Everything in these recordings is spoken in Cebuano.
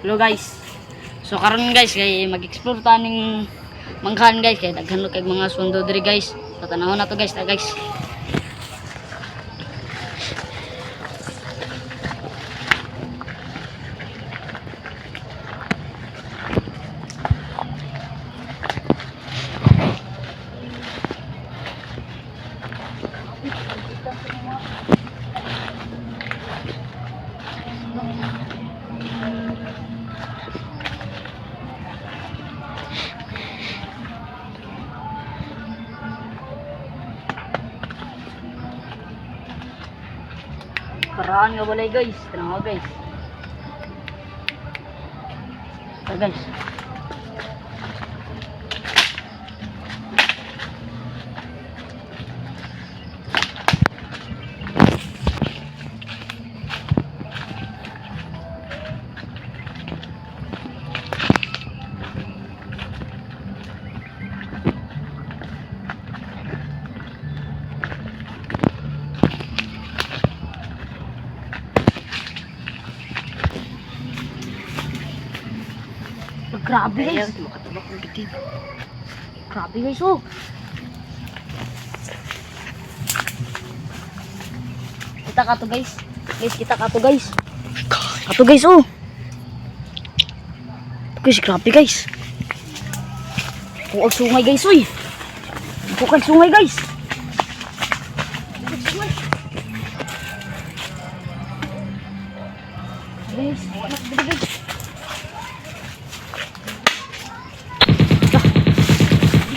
Hello guys. So karon guys kay mag-explore ta ning mangkan guys, kay daghan kay mga sundo diri guys. So tanawon na to guys, ta guys. Karaan nga balay guys, tanawa guys. Ta guys. Grabe guys. Makatubak ang bitin. Grabe guys oh. Kita ka to guys. Guys, kita ka to guys. Ato guys oh. Guys, grabe guys. Kuag sungay guys oy. Kuag sungay guys. Kuag sungay. Guys, wala na guys.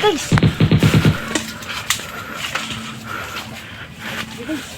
Guys. Guys.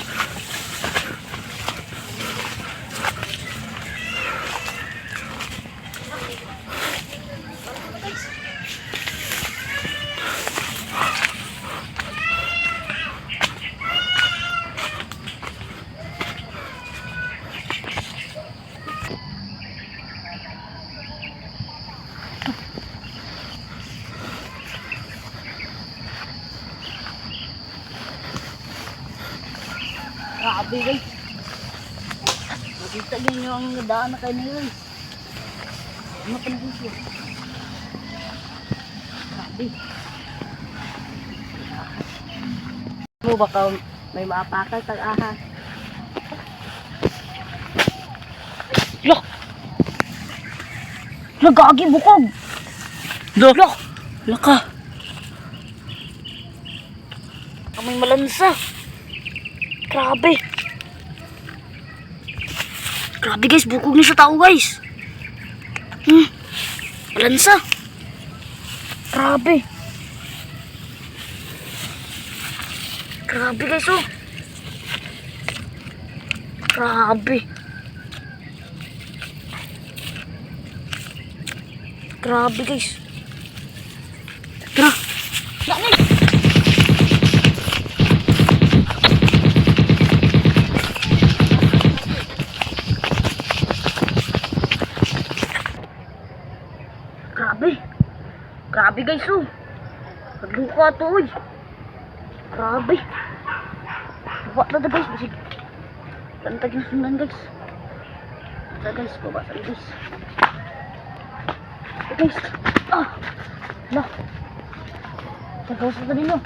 Grabe guys. Nakita niyo ang daan na kayo na guys. Ano pa na guys? Grabe. Mo baka may maapakal tag aha. Look! Nagagi bukog! Do. Look! Laka. Amoy malansa. Grabe. Grabe guys, bukog ni sa tao guys. Malansa. Grabe. Grabe guys oh. Grabe. Grabe guys. Tara. Dali. Grabe. Grabe guys oh. Nagluka to oy. Grabe. Buka na to guys. Basig. Lantag yung sundan guys. Ito guys. Baba sa guys. Ito guys. Ah. La. Tagawas na ninyo.